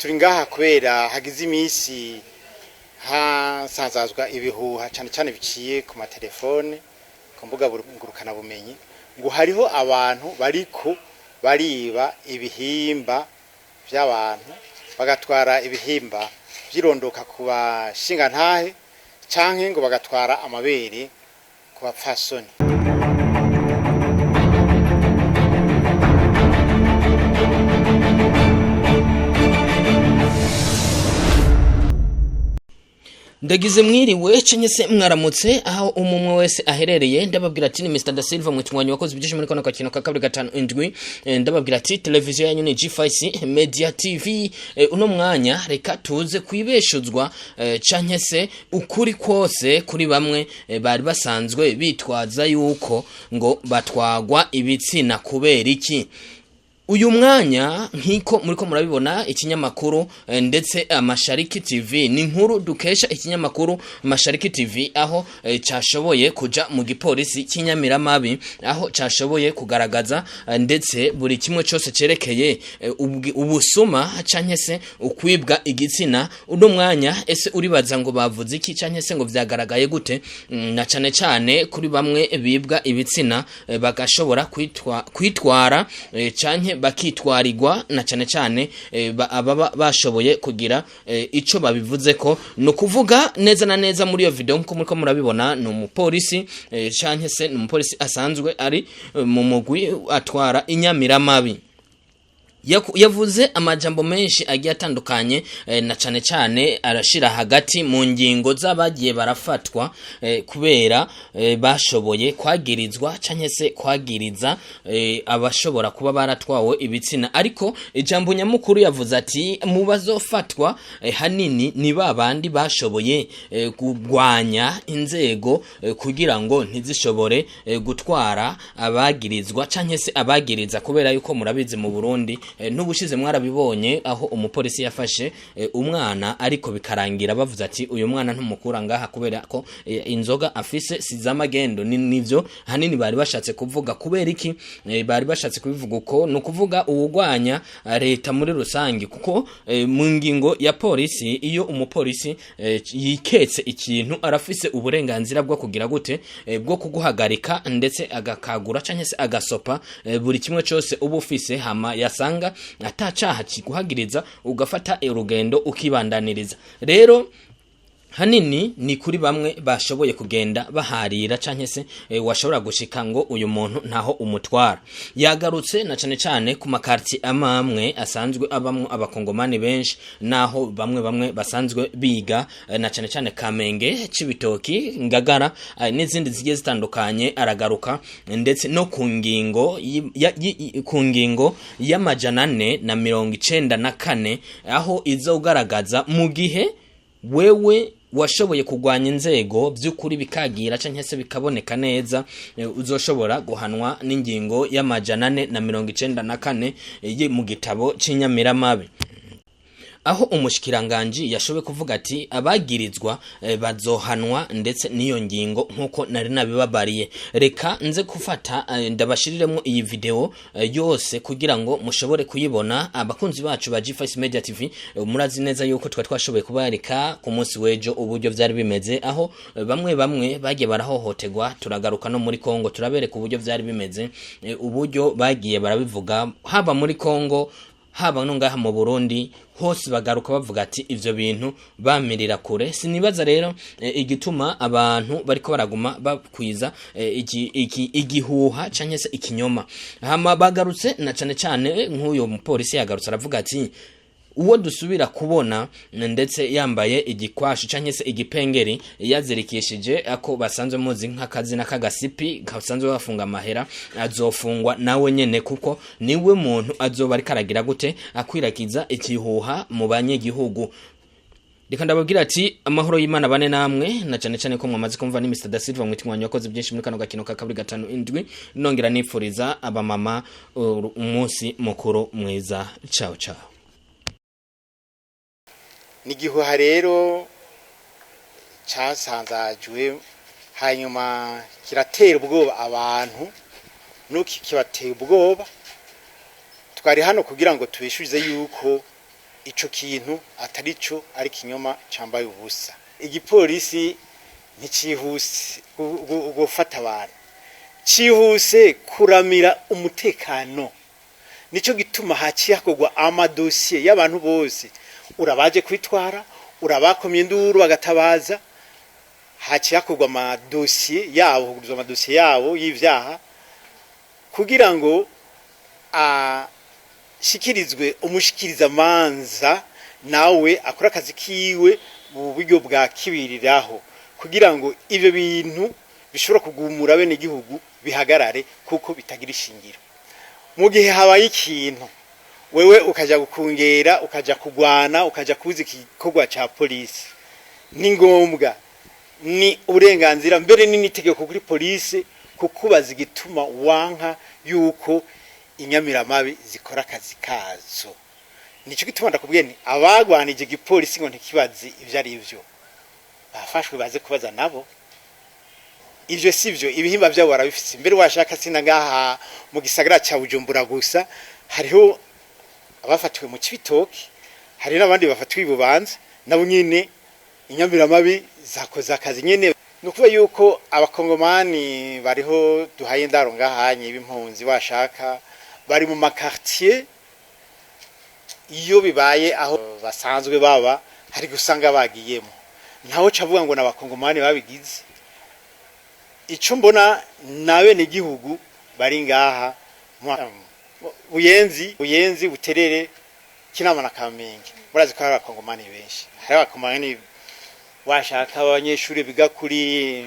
Turi ngaha kubera hagize iminsi hasanzazwa ibihuha, cyane cyane biciye ku matelefone, ku mbuga ngurukanabumenyi, ngo hariho abantu bariko bariba ibihimba by'abantu, bagatwara ibihimba by'irondoka ku bashingantahe, canke ngo bagatwara amabere ku bapfasoni. Ndagize mwiriwe canke se mwaramutse aho umumwe wese aherereye. Ndababwira ati ni Mr Da Silva, mwitungwanyi wakoze byinshi muri kano kakino ka 257. Ndababwira ati televiziyo yanyu ni G5 Media TV. Uno mwanya reka tuze kwibeshuzwa canke se ukuri kose kuri bamwe bari basanzwe bitwaza yuko ngo batwagwa ibitsina. Kubera iki? Uyu mwanya, nk'iko muriko murabibona, ikinyamakuru ndetse Mashariki TV, ni inkuru dukesha ikinyamakuru Mashariki TV, aho cashoboye kuja mu gipolisi cy'Inyamiramabi, aho cashoboye kugaragaza ndetse buri kimwe cyose cerekeye ubusuma canke se ukwibwa igitsina. Uno mwanya ese uribaza ngo bavuze iki, canke se ngo vyagaragaye gute? Na cane cane kuri bamwe bibwa ibitsina, bagashobora kwitwara canke bakitwarirwa, na cane cane ababa bashoboye kugira ico babivuze ko. Ni ukuvuga neza na neza muri iyo video, nkuko muriko murabibona, ni umupolisi canke se ni umupolisi asanzwe ari mu mugwi atwara Inyamiramabi. Yavuze amajambo menshi agiye atandukanye, na cane cane arashira hagati mu ngingo z'abagiye barafatwa kubera bashoboye kwagirizwa canke se kwagiriza abashobora kuba baratwawe ibitsina. Ariko ijambo nyamukuru yavuze ati mu bazofatwa hanini ni ba bandi bashoboye kurwanya inzego kugira ngo ntizishobore gutwara abagirizwa canke se abagiriza, kubera yuko murabizi mu Burundi, n'ubushize mwarabibonye aho umupolisi yafashe umwana, ariko bikarangira bavuze ati uyu mwana ntumukura ngaha kubera ko inzoga afise si z'amagendo. Ni nivyo hanini bari bashatse kuvuga. Kubera iki bari bashatse kubivuga uko? Ni ukuvuga uwugwanya leta muri rusange, kuko mu ngingo ya polisi, iyo umupolisi yiketse ikintu, arafise uburenganzira bwo kugira gute? Bwo kuguhagarika, ndetse agakagura canke se agasopa buri kimwe cyose uba ufise, hama yasanga atacaha kiguhagiriza, ugafata urugendo ukibandaniriza. Rero hanini ni kuri bamwe bashoboye kugenda baharira, canke se washobora gushika ngo uyu muntu ntaho umutwara. Yagarutse na cane cane ku makarti amamwe asanzwe abamwo abakongomani benshi, naho bamwe bamwe basanzwe biga, na cane cane Kamenge, Cibitoki, Ngagara n'izindi zigiye zitandukanye. Aragaruka ndetse no ku ngingo ku ngingo ya 494, aho izogaragaza mu gihe wewe washoboye kurwanya inzego by'ukuri bikagira canke se bikaboneka neza, uzoshobora guhanwa n'ingingo ya 494 mu gitabo c'Inyamiramabi, aho umushikiranganji yashoboye kuvuga ati abagirizwa bazohanwa ndetse n'iyo ngingo, nkuko nari nabibabariye. Reka nze gufata ndabashiriremo iyi video yose kugira ngo mushobore kuyibona. Abakunzi bacu ba G5 Media TV, murazi neza yuko twari twashoboye kubareka ku munsi w'ejo uburyo vyari bimeze, aho bamwe bamwe bagiye barahohoterwa. Turagaruka no muri Kongo, turabereka uburyo vyari bimeze, uburyo bagiye barabivuga haba muri Kongo, haba no ngaha mu Burundi hose, bagaruka bavuga ati ivyo bintu bamirira kure. Sinibaza rero igituma abantu bariko baraguma bakwiza igihuha canke se ikinyoma. Hama bagarutse na cane cane nk'uyo mupolisi yagarutse aravuga ati uwo dusubira kubona ndetse yambaye igikwashu canke se igipengeri yazirikishije ako basanzwe muzi nk'akazina k'agasipi gasanzwe bafunga amahera, azofungwa nawe nyene, kuko niwe muntu azoba ariko aragira gute? Akwirakiza ikihuha mu banyagihugu. Reka ndababwira ati amahoro y'Imana bane namwe, na cane cane ko mwamaze kumva ni Mr Da Silva, mwitungwanyi wakoze byinshi muri kano gakino ka 257. Nongera nifuriza abamama umunsi mukuru mwiza. Ciao ciao. Ni igihuha rero casanzajwe, hanyuma kiratera ubwoba abantu, nuki kibateye ubwoba. Twari hano kugira ngo tubishuze yuko Ico kintu atari cyo, ari kinyoma cambaye ubusa. Igipolisi nticihuse gufata abantu, cihuse kuramira umutekano. Nico gituma haciye hakorwa amadosiye y'abantu bose, urabaje kwitwara, urabakomye induru bagatabaza. Haciye hakorwa amadosiye yabo, hugurizwa amadosiye yabo y'ivyaha kugira ngo ashikirizwe umushikirizamanza, nawe akora akazi kiwe mu buryo bwa kibiriraho, kugira ngo ivyo bintu bishobora kugumura bene igihugu bihagarare, kuko bitagira ishingiro. Mu gihe habaye ikintu, wewe ukaja gukungera, ukaja kugwana, ukaja kubuza igikorwa ca polisi, ni ngombwa, ni uburenganzira, mbere ni n'itegeko kuri polisi kukubaza igituma wanka yuko inyamiramabi zikora akazi kazo. Nico gituma ndakubwiye nti abagwanije igipolisi ngo ntikibaze ivyo ari vyo, bafashwe baze kubaza nabo. Ivyo sivyo, ibihimba vyabo barabifise. Mbere washaka sina ngaha mu gisagara ca Bujumbura gusa, hariho abafatiwe mu Cibitoke, hari n'abandi bafatiwe i Bubanza, nabo nyene inyamiramabi zakoze akazi nyene. Ni ukuvuga yuko abakongomani bariho duhaye indaro ngahanye b'impunzi, washaka bari mu makartier, iyo bibaye aho basanzwe baba hari gusanga bagiyemo, ntawe cavuga ngo n'abakongomani babigize. Ico mbona na bene gihugu bari ngaha Buyenzi, Buterere, Kinama na Kamenge, murazi ko hari abakongomani benshi. Hari abakongomani washaka abanyeshuri biga kuri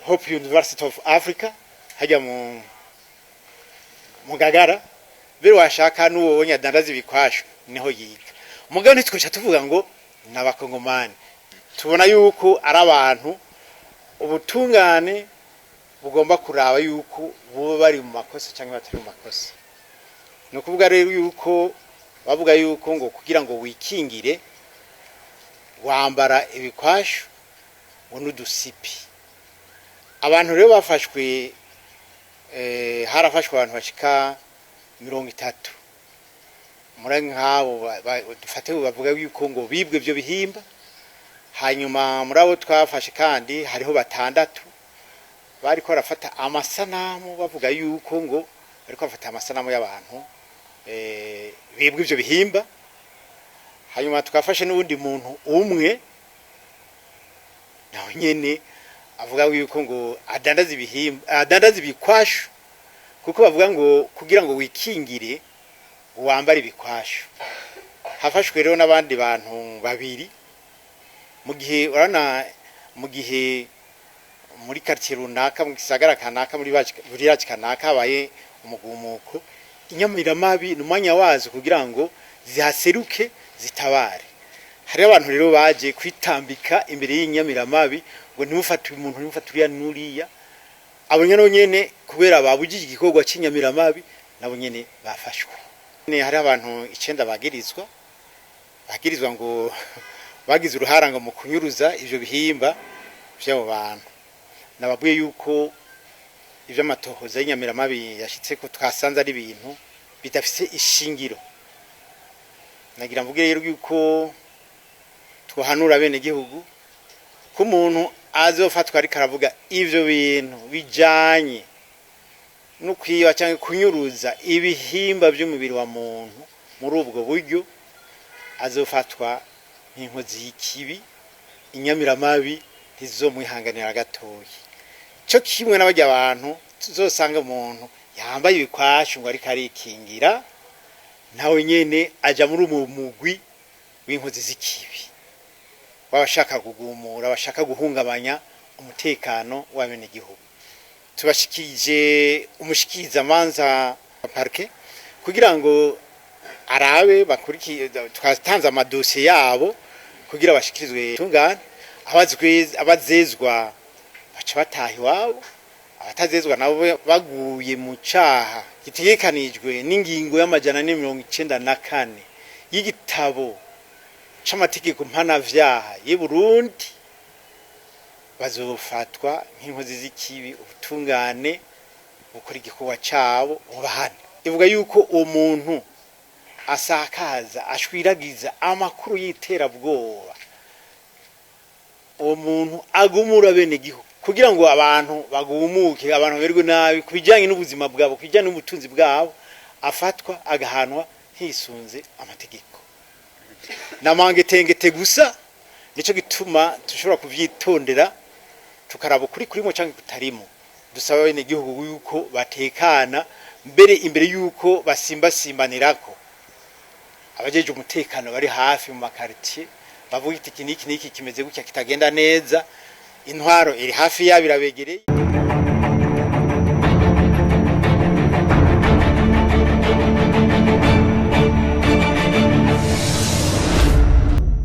Hope University of Africa hajya mu Mugagara, mbere washaka n'uwo nyadandaza ibikwasho niho yiga. Mugabo ntitwoca tuvuga ngo n'abakongomani, tubona yuko ari abantu ubutungane bugomba kuraba yuko buba bari mu makosa cyangwa batari mu makosa. Ni ukuvuga rero yuko bavuga yuko ngo kugira ngo wikingire wambara ibikwashu ngo n'udusipi. Abantu rero bafashwe, harafashwe abantu bashika 30 muri nk'abo dufate bavuga yuko ngo bibwe ibyo bihimba. Hanyuma muri abo twafashe kandi hariho 6 bariko barafata amasanamu, bavuga yuko ngo bariko bafata amasanamu y'abantu bibwe ivyo bihimba. Hanyuma twafashe n'uwundi muntu umwe nawe nyene avuga yuko ngo adandaza ibihimba, adandaza ibikwashu, kuko bavuga ngo kugira ngo wikingire wambare ibikwashu. Hafashwe rero n'abandi bantu 2. Mu gihe urana mu gihe muri quartier runaka, mu gisagara kanaka, muri village kanaka habaye umugumuko, inyamiramabi ni umwanya wazo kugira ngo zihaseruke zitabare. Hari abantu rero baje kwitambika imbere y'inyamiramabi ngo ntimufate umuntu, ntimufate uriya n'uriya. Abo nyene kubera babujije igikorwa c'inyamiramabi, nabo nyene bafashwe. Hari abantu 9 bagirizwa ngo bagize uruhara ngo mu kunyuruza ivyo bihimba vy'abo bantu. Nababwiye yuko ivy'amatohoza y'inyamiramabi yashitse ko twasanze ari ibintu bidafise ishingiro. Nagira mvuge rero yuko twohanura bene gihugu ko umuntu azofatwa ariko aravuga ivyo bintu bijanye no kwiba cyangwa kunyuruza ibihimba by'umubiri wa muntu muri ubwo buryo, azofatwa nk'inkozi y'ikibi, inyamiramabi ntizomwihanganira gatoyi. Cyo kimwe n'abajya abantu tuzosanga umuntu yambaye ibikwashu ngo ariko arikingira, nawe nyene aja muri uwo mugwi w'inkozi z'ikibi, babashaka kugumura, bashaka guhungabanya umutekano w'abenegihugu. Tubashikije umushikirizamanza wa parke kugira ngo arabe bakurikiye, twatanze amadosiye yabo kugira bashikirizwe tungane. Abazezwa baca bataha iwabo, abatazezwa nabo baguye mu caha gitegekanijwe n'ingingo y'494 y'igitabo c'amategeko mpanavyaha y'u Burundi, bazofatwa nk'inkozi z'ikibi, ubutungane bukora igikorwa cabo bubahane. Ivuga yuko uwo muntu Asakaza, ashwiragiza amakuru y'iterabwoba, uwo muntu agumura bene gihugu kugira ngo abantu bagumuke, abantu bamererwe nabi ku bijyanye n'ubuzima bwabo, ku bijyanye n'ubutunzi bwabo, afatwa agahanwa hisunze amategeko. Namangetengete gusa nico gituma dushobora kuvyitondera, tukaraba ukuri kurimo canke kutarimo. Dusaba bene gihugu yuko batekana, mbere imbere yuko basimbasimbanirako, abajeje umutekano bari hafi mu makartier bavuga iti iki niki niki kimeze gutya kitagenda neza, intwaro iri hafi yabo, irabegereye.